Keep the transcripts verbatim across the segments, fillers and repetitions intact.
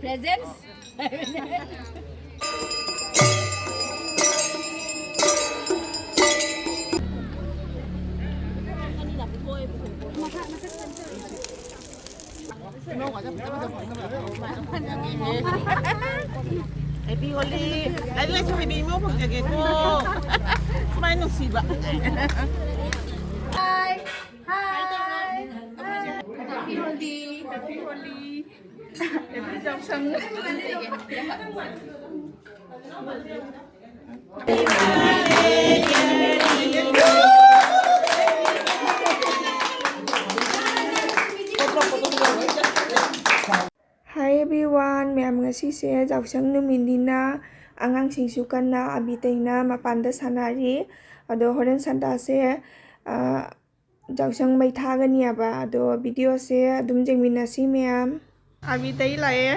Presents. Happy Holi꯫ ꯑꯩ ꯂꯩꯁꯨ ꯍꯩꯕꯤ ꯏꯃꯧ ꯐꯪꯖꯒꯦꯀꯣ꯫ ꯁꯨꯃꯥꯏꯅ ꯅꯨꯡꯁꯤꯕ꯫ Hi꯫ Hi꯫ Happy Holi꯫ Happy Holi꯫ Happy ꯌꯥꯎꯁꯪ꯫ Hi everyone, ꯃꯌꯥꯝ, ꯉꯁꯤꯁꯦ ꯌꯥꯎꯁꯪ ꯅꯨꯃꯤꯠꯅꯤꯅ ꯑꯉꯥꯡꯁꯤꯡꯁꯨ ꯀꯟꯅ ꯑꯕꯤ ꯇꯩꯅ ꯃꯄꯥꯟꯗ ꯁꯥꯟꯅꯔꯤ꯫ ꯑꯗꯣ ꯍꯣꯔꯦꯟ ꯁꯟꯗꯥꯁꯦ, ꯑ, ꯌꯥꯎꯁꯪ ꯃꯩ ꯊꯥꯒꯅꯤꯕ꯫ ꯑꯗꯣ video ꯁꯦ ꯑꯗꯨꯝ ꯌꯦꯡꯃꯤꯟꯅꯁꯤ ꯃꯌꯥꯝ꯫ ꯑꯕꯤ ꯇꯩ ꯂꯥꯛꯑꯦ꯫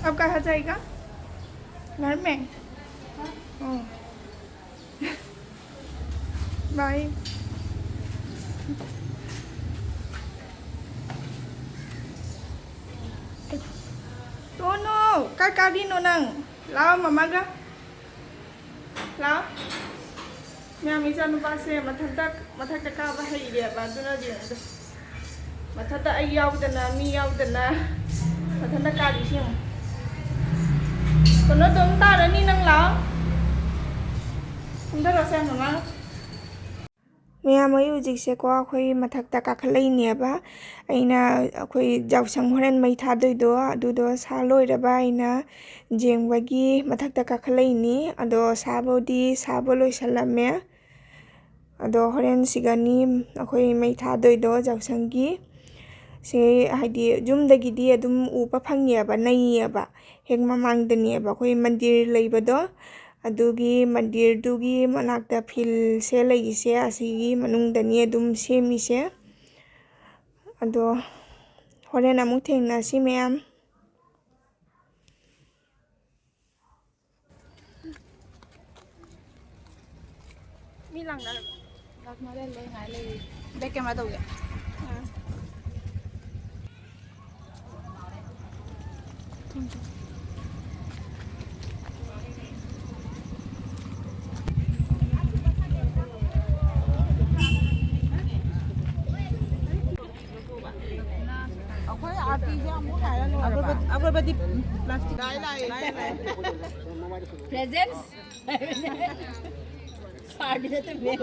अब कहाँ जाएगा? घर में? हाँ। Bye. Tono, kakarin no nang. Lao, mamaga. Lao. ꯃꯌꯥꯝ, ꯏꯆꯥꯅꯨꯄꯥꯁꯦ ꯃꯊꯟꯇ, ꯃꯊꯛꯇ ꯀꯥꯕ ꯍꯩꯔꯦꯕ, ꯑꯗꯨꯅ ꯌꯦꯡꯉꯨꯗ꯫ ꯃꯊꯛꯇ ꯑꯩ ꯌꯥꯎꯗꯅ, ꯃꯤ ꯌꯥꯎꯗꯅ ꯃꯊꯟꯇ ꯀꯥꯔꯤꯁꯤ ꯌꯦꯡꯉꯨ꯫ ꯀꯩꯅꯣ ꯑꯗꯨꯝ ꯇꯥꯔꯅꯤ ꯅꯪ, ꯂꯥꯛꯑꯣ꯫ ꯀꯨꯝꯊꯔꯛꯑꯣꯁꯦ, ꯃꯃꯥ꯫ ꯃꯌꯥꯝ, ꯑꯩ ꯍꯧꯖꯤꯛꯁꯦꯀꯣ, ꯑꯩꯈꯣꯏ ꯃꯊꯛꯇ ꯀꯥꯈꯠꯂꯛꯏꯅꯦꯕ꯫ ꯑꯩꯅ ꯑꯩꯈꯣꯏ ꯌꯥꯎꯁꯪ ꯍꯣꯔꯦꯟ ꯃꯩ ꯊꯥꯗꯣꯏꯗꯣ, ꯑꯗꯨꯗꯣ ꯁꯥ ꯂꯣꯏꯔꯕ ꯑꯩꯅ ꯌꯦꯡꯕꯒꯤ ꯃꯊꯛꯇ ꯀꯥꯈꯠꯂꯛꯏꯅꯤ꯫ ꯑꯗꯣ ꯁꯥꯕꯨꯗꯤ ꯁꯥꯕ ꯂꯣꯏꯁꯜꯂꯝꯃꯦ꯫ ꯑꯗꯣ ꯍꯣꯔꯦꯟ ꯁꯤꯒꯅꯤ ꯑꯩꯈꯣꯏ ꯃꯩ ꯊꯥꯗꯣꯏꯗꯣ ꯌꯥꯎꯁꯪꯒꯤ꯫ ꯁꯦ, ꯍꯥꯏꯗꯤ ꯌꯨꯝꯗꯒꯤꯗꯤ ꯑꯗꯨꯝ ꯎꯕ ꯐꯪꯉꯦꯕ, ꯅꯩꯌꯦꯕ꯫ ꯍꯦꯛ ꯃꯃꯥꯡꯗꯅꯦꯕ ꯑꯩꯈꯣꯏ ꯃꯟꯗꯤꯔ ꯂꯩꯕꯗꯣ, ꯑꯗꯨꯒꯤ ꯃꯟꯗꯤꯔꯗꯨꯒꯤ ꯃꯅꯥꯛꯇ ꯐꯤꯜꯁꯦ ꯂꯩꯔꯤꯁꯦ, ꯑꯁꯤꯒꯤ ꯃꯅꯨꯡꯗꯅꯤ ꯑꯗꯨꯝ ꯁꯦꯝꯃꯤꯁꯦ꯫ ꯑꯗꯣ ꯍꯣꯔꯦꯟ ꯑꯃꯨꯛ ꯊꯦꯡꯅꯁꯤ ꯃꯌꯥꯝ꯫ ꯃꯤ ꯂꯥꯛꯅꯔꯕꯣ? ꯂꯥꯛꯅꯔꯦ, ꯂꯣꯏ ꯉꯥꯏ ꯂꯩꯔꯤ꯫ ꯕꯦꯛ ꯀꯦꯃꯦꯔꯥ ꯇꯧꯒꯦ꯫ ꯑꯥ꯫ ꯑꯩꯈꯣꯏ ꯑꯥꯔꯇꯤꯁꯦ ꯑꯃꯨꯛ ꯉꯥꯏꯔ ꯂꯣꯏꯔꯕ? ꯑꯒꯔꯕꯠ-, ꯑꯒꯔꯕꯠꯇꯤ ꯄ꯭ꯂꯥꯁꯇꯤꯛ꯫ ꯂꯥꯛꯑꯦ, ꯂꯥꯛꯑꯦ, ꯂꯥꯛꯑꯦ, ꯂꯥꯛꯑꯦ꯫ ꯄ꯭ꯔꯦꯖꯦꯟꯁ꯫ ꯁꯥꯔꯗꯤ ꯅꯠꯇꯦ, ꯃꯦꯝ꯫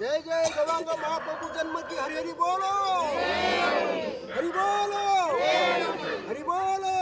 जय जय गौरांग महाप्रभु जन्म की, हरि हरि बोलो, हरि बोलो, हरि बोलो।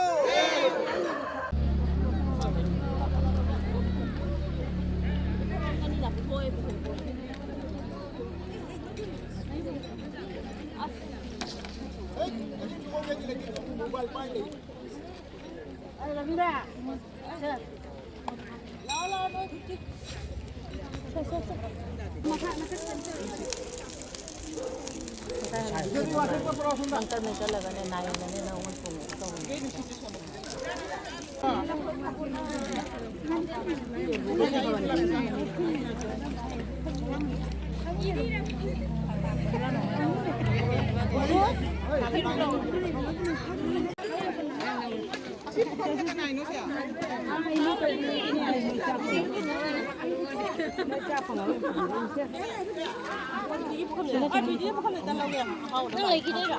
ꯅꯪ ꯂꯩꯈꯤꯗꯣꯏꯔꯣ?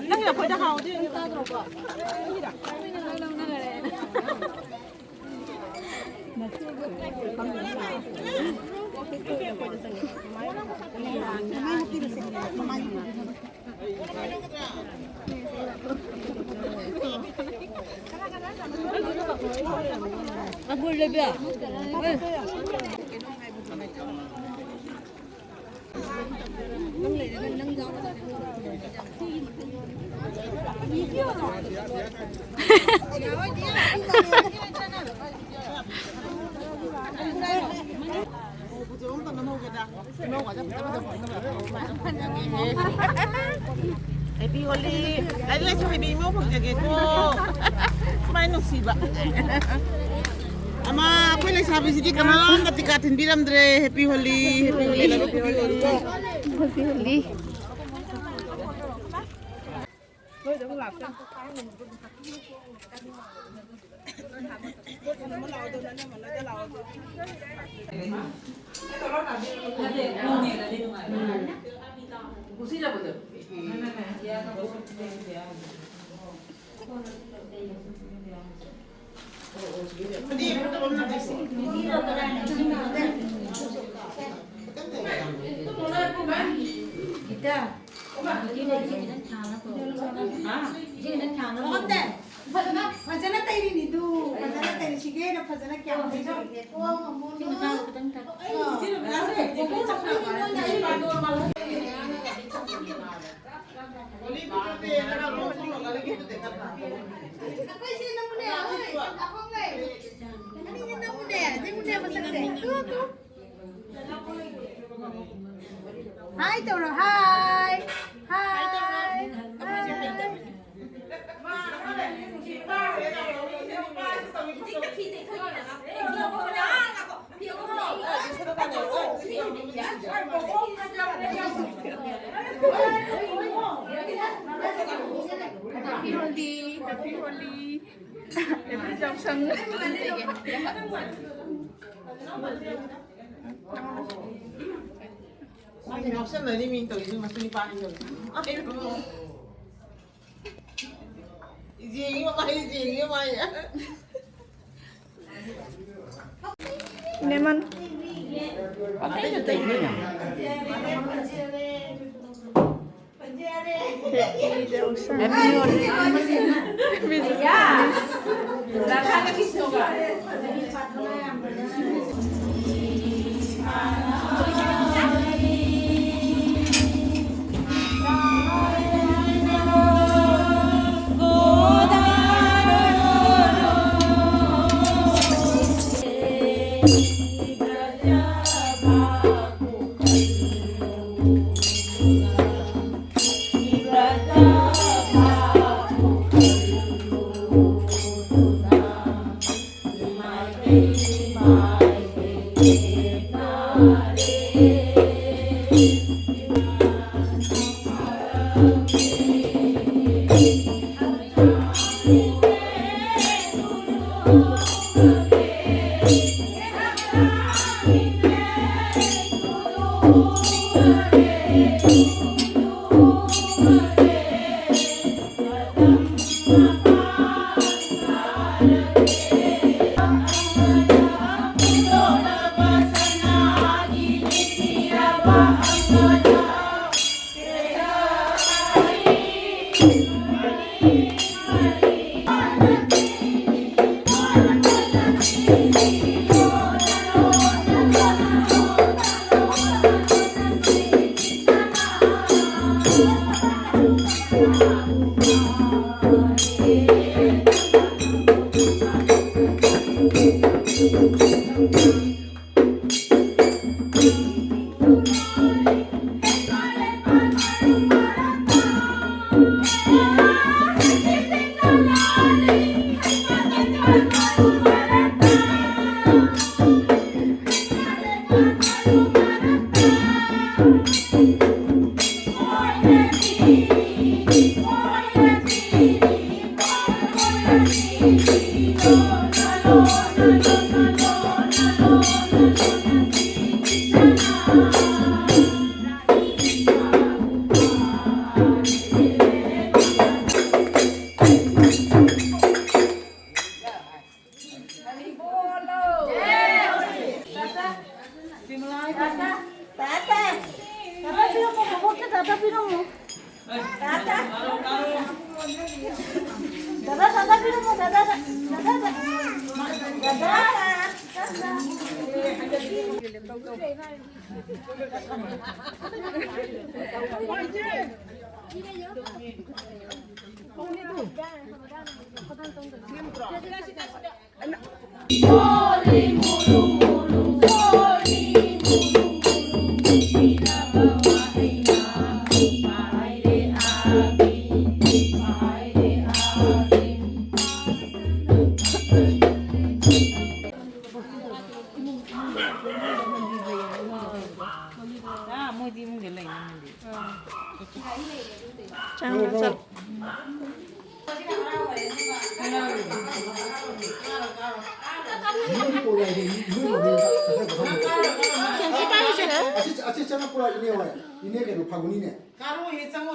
ꯅꯪ ꯂꯩꯈꯤꯗꯣꯏꯔꯣ? Happy Holi. ꯑꯩ ꯂꯥꯏꯁꯨ ꯍꯩꯕꯤ ꯏꯃꯧ ꯐꯪꯖꯒꯦꯀꯣ꯫ ꯁꯨꯃꯥꯏꯅ ꯅꯨꯡꯁꯤꯕ꯫ ꯑꯃ ꯑꯩꯈꯣꯏ ꯂꯩꯁꯥꯕꯤꯁꯤꯗꯤ ꯀꯅꯥꯝꯇ ꯇꯤꯀꯥ ꯊꯤꯟꯕꯤꯔꯝꯗ꯭ꯔꯦ꯫ Happy Holi, Happy Holi, Happy Holi꯫ ꯐꯖꯅ ꯇꯩꯔꯤꯅꯤꯗꯨ, ꯐꯖꯅ ꯇꯩꯔꯤꯁꯤꯒꯦꯅ ꯐꯖꯅ ꯀꯌꯥꯝ ꯇꯩꯖꯔꯤꯒꯦ? ꯑꯩꯈꯣꯏꯁꯦ ꯅꯃꯨꯅꯦ, ꯑꯩꯈꯣꯏ ꯑꯈꯣꯡ ꯂꯩ꯫ ꯑꯅꯤꯁꯦ ꯅꯃꯨꯅꯦ, ꯅꯃꯨꯅꯦ ꯃꯁꯛꯁꯦ꯫ Two, two. ꯍꯥꯏ ꯇꯧꯔꯣ, ꯍꯥꯏ꯫ ꯍꯥꯏ꯫ ꯍꯥꯏ꯫ Happy Holi, Happy Holi. Happy Johnson. ꯃꯥꯁꯦ ꯉꯥꯎꯁꯟꯅꯔꯤ ꯃꯤ ꯇꯧꯔꯤꯁꯦ, ꯃꯁꯤ ꯅꯨꯄꯥꯅꯤ ꯇꯧꯔꯤꯁꯦ꯫ ꯏꯆꯦꯒꯤ ꯃꯃꯥꯏ, ꯏꯆꯦꯒꯤ ꯃꯃꯥꯏ꯫ ꯂꯦꯃꯟ꯫ ꯄꯪꯇꯩꯗ ꯇꯩ ꯀꯩꯅꯣ꯫ Happy Johnson. ꯃꯣꯏꯗꯤ ꯏꯃꯨꯡꯗ ꯂꯩꯅꯤꯡꯉꯤꯗꯤ꯫ ꯆꯪꯉꯣ, ꯆꯠꯂꯣ꯫ ꯑꯁꯤ, ꯑꯁꯤ ꯆꯪꯉꯛꯄ꯭ꯔꯥ, ꯏꯅꯦ ꯍꯣꯏ? ꯏꯅꯦ ꯍꯣꯏ? ꯏꯅꯦ ꯀꯩꯅꯣ, ꯐꯥꯒꯨꯅꯤꯅꯦ? ꯀꯥꯔꯣ ꯍꯦ, ꯆꯪꯉꯣ꯫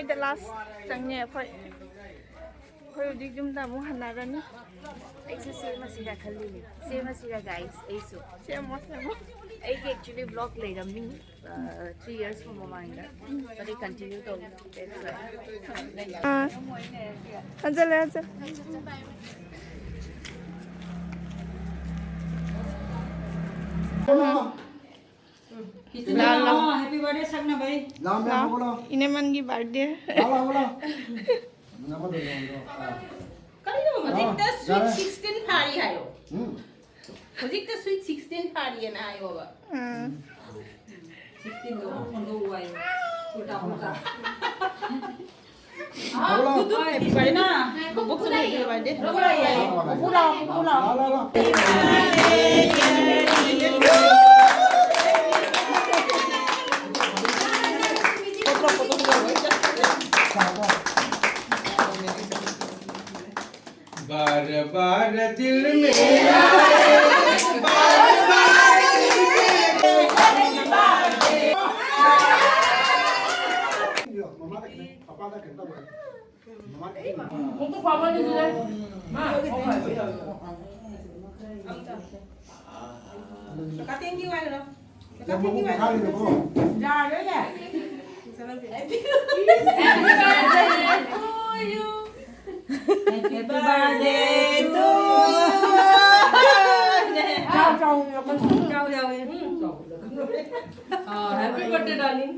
The last ꯆꯪꯉꯦ ꯑꯩꯈꯣꯏ꯫ ꯑꯩꯈꯣꯏ ꯍꯧꯖꯤꯛ ꯌꯨꯝꯗ ꯑꯃꯨꯛ ꯍꯟꯅꯔꯅꯤ꯫ ꯑꯩꯁꯨ ꯁꯦꯝꯃꯁꯤꯔ ꯈꯜꯂꯤꯅꯦ꯫ ꯁꯦꯝꯃꯁꯤꯔ, guys? ꯑꯩꯁꯨ ꯁꯦꯝꯃꯣ, ꯁꯦꯝꯃꯣ꯫ ꯑꯩꯒꯤ actually vlog ꯂꯩꯔꯝꯃꯤ, uh, three years ꯀꯨꯝꯕ ꯃꯃꯥꯡꯗ꯫ But ꯑꯩ continue ꯇꯧ꯫ That's why. ꯑꯥ, ꯍꯟꯖꯜꯂꯦ, ꯍꯟꯖꯜꯂꯦ꯫ ꯂꯥꯎ, ꯂꯥꯎ꯫ Happy birthday ꯁꯛꯅꯕꯩ꯫ ꯂꯥꯎ, ꯃꯌꯥꯝ ꯂꯥꯎ꯫ ꯍꯧꯒꯠꯂꯣ꯫ ꯏꯅꯦꯃꯟꯒꯤ birthday꯫ ꯂꯥꯎ, ꯂꯥꯎ, ꯍꯧꯒꯠꯂꯣ꯫ ꯅꯪ ꯑꯃꯗꯣ ꯂꯥꯎ, ꯂꯥꯎ꯫ ꯀꯔꯤꯅꯣ? ꯍꯧꯖꯤꯛꯇ ꯑꯥ, sweet ꯌꯥꯔꯦ꯫ Sixteen ꯐꯥꯔꯤ ꯍꯥꯏꯌꯣ꯫ ꯎꯝ꯫ ꯍꯧꯖꯤꯛꯇ sweet sixteen ꯐꯥꯔꯤꯑꯅ ꯍꯥꯏꯌꯣꯕ꯫ ꯎꯝ꯫ Sixteen ꯗꯣ ꯑꯃꯨꯛ ꯑꯣꯟꯊꯣꯛꯎ ꯍꯥꯏꯌꯣ꯫ ꯎꯜꯇꯥ ꯄꯨꯜꯇꯥ꯫ ꯍꯧꯒꯠꯂꯣ꯫ ꯍꯣꯏ, ꯐꯖꯅ꯫ ꯕꯣꯕꯣꯛꯁꯨ ꯂꯩꯔꯦ, ꯕꯥꯔꯗꯦ꯫ ꯄꯨꯄꯨ ꯂꯥꯎ, ꯄꯨꯄꯨ ꯂꯥꯎ꯫ ꯂꯥꯎ, ꯂꯥꯎ, ꯂꯥꯎ꯫ बार बार दिल मेरा, बार बार दिल मेरा। ꯃꯃꯥꯗ ꯀꯩꯅꯣ, ꯄꯄꯥꯗ ꯀꯩꯅꯣ ꯇꯧꯔꯦ꯫ ꯃꯃꯥꯗ ꯀꯩꯅꯣ ꯇꯧꯔꯦ꯫ ꯃꯥ, ꯀꯥꯇꯦꯟꯒꯤ ꯋꯥꯏꯔꯣ? ꯌꯥꯝ ꯃꯕꯨꯛ ꯐꯥꯔꯤꯅꯦꯀꯣ꯫ ꯌꯥꯔꯣꯏꯅꯦ꯫ Happy birthday to you. ꯆꯥꯎ, ꯆꯥꯎ, ꯌꯥꯎꯕꯅꯤ꯫ ꯆꯥꯎ, ꯌꯥꯎꯋꯦ꯫ ꯎꯝ, ꯆꯥꯎ꯫ ꯑ, happy birthday, darling.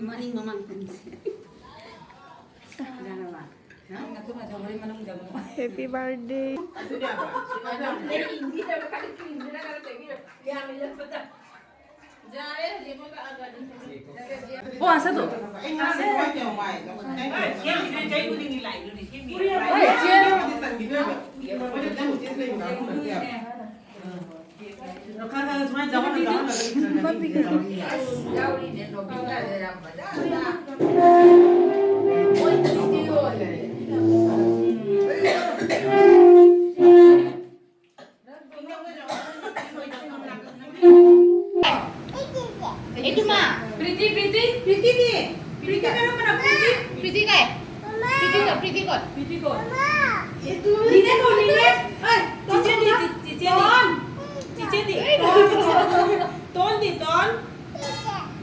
ꯃꯅꯤꯡ ꯃꯃꯥꯡ ꯇꯝꯁꯦ꯫ ꯌꯥꯔꯕ? ꯍꯥ? ꯅꯪ ꯅꯇꯨ ꯅꯆꯧ ꯍꯣꯔꯦꯟ ꯃꯅꯨꯡꯗ ꯑꯃꯨꯛ꯫ Happy birthday. ꯑꯗꯨꯅꯦꯕ꯫ ꯑꯩ ꯏꯟꯕꯤꯗꯕ ꯈꯔ ꯏꯟꯕꯤꯔꯒ ꯇꯦꯡꯕꯤꯔꯣ꯫ ꯌꯥꯝ ꯏꯜꯂꯛꯄꯗ꯫ ꯌꯥꯔꯦ, ꯍꯧꯖꯤꯛ ꯑꯃꯨꯛ ꯀꯛꯑꯒ ꯑꯗꯨꯝ ꯊꯝꯕꯤꯔꯣ꯫ ꯑꯣ, ꯑꯁꯗꯣ꯫ ꯑꯩ ꯉꯔꯥꯡꯗꯤ ꯀꯃꯥꯏꯅ ꯇꯧꯔ ꯋꯥꯏꯅꯣ? ꯁꯦꯝꯃꯤꯗꯨꯅ ꯆꯍꯤ ꯈꯨꯗꯤꯡꯒꯤ ꯂꯥꯛꯏꯗꯨꯅꯤ, ꯁꯦꯝꯃꯤꯅꯦ꯫ ꯍꯣꯏ, ꯆꯦ꯫ ꯃꯣꯏꯗꯤ ꯇꯟꯈꯤꯗꯣꯏꯕ꯫ ꯃꯣꯏꯗꯤ ꯅꯪ ꯍꯧꯖꯤꯛ ꯂꯩꯕ ꯉꯥꯡꯕ ꯅꯠꯇꯦꯕ꯫ ꯄ꯭ꯔꯤꯇꯤ, ꯄ꯭ꯔꯤꯇꯤ, ꯄ꯭ꯔꯤꯇꯤꯗꯤ꯫ ꯄ꯭ꯔꯤꯇꯤ ꯀꯔꯝꯕꯅꯣ? ꯄ꯭ꯔꯤꯇꯤ? ꯄ꯭ꯔꯤꯇꯤ ꯀꯥꯏ? ꯄ꯭ꯔꯤꯇꯤ ꯀꯣ, ꯄ꯭ꯔꯤꯇꯤ ꯀꯣ꯫ ꯄ꯭ꯔꯤꯇꯤ ꯀꯣ꯫ ꯅꯤꯅꯦ ꯀꯣ, ꯅꯤꯅꯦ꯫ ꯑꯩ, ꯆꯤꯆꯦꯗꯤ, ꯆꯤ-, ꯆꯤꯆꯦꯗꯤ꯫ ꯇꯣꯟ꯫ ꯆꯤꯆꯦꯗꯤ꯫ ꯑꯩ, ꯇꯣꯟ꯫ ꯇꯣꯟꯗꯤ, ꯇꯣꯟ꯫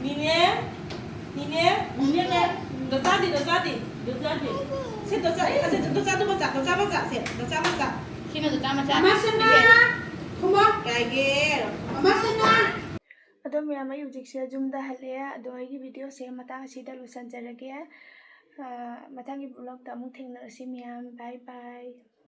ꯅꯤꯅꯦ꯫ ꯅꯤꯅꯦ꯫ ꯅꯤꯅꯦ ꯀꯥꯏ? ꯗꯣꯆꯥꯗꯤ, ꯗꯣꯆꯥꯗꯤ꯫ ꯗꯣꯆꯥꯗꯤ꯫ ꯁꯦ, ꯗꯣꯆꯥ, ꯑꯩ, ꯑꯁꯦ, ꯗꯣꯆꯥꯗꯨ ꯃꯆꯥ, ꯗꯣꯆꯥ ꯃꯆꯥ, ꯁꯦ, ꯗꯣꯆꯥ ꯃꯆꯥ꯫ ꯁꯤꯅ ꯗꯣꯆꯥ ꯃꯆꯥ꯫ ꯃꯃꯥ ꯁꯅꯥ꯫ ꯁꯤꯁꯦ꯫ ꯈꯨꯃꯣ꯫ ꯌꯥꯏꯌꯦ꯫ ꯃꯃꯥ ꯁꯅꯥ꯫ ꯑꯗꯣ ꯃꯌꯥꯝ, ꯑꯩ ꯍꯧꯖꯤꯛꯁꯦ ꯌꯨꯝꯗ ꯍꯜꯂꯛꯑꯦ꯫ ꯑꯗꯣ ꯑꯩꯒꯤ ꯚꯤꯗꯤꯑꯣꯁꯦ ꯃꯇꯥꯡ ꯑꯁꯤꯗ ꯂꯣꯏꯁꯤꯟꯖꯔꯒꯦ꯫ ꯑ, ꯃꯊꯪꯒꯤ ꯚ꯭ꯂꯣꯒꯇ ꯑꯃꯨꯛ ꯊꯦꯡꯅꯔꯁꯤ ꯃꯌꯥꯝ꯫ ꯕꯥꯏ ꯕꯥꯏ꯫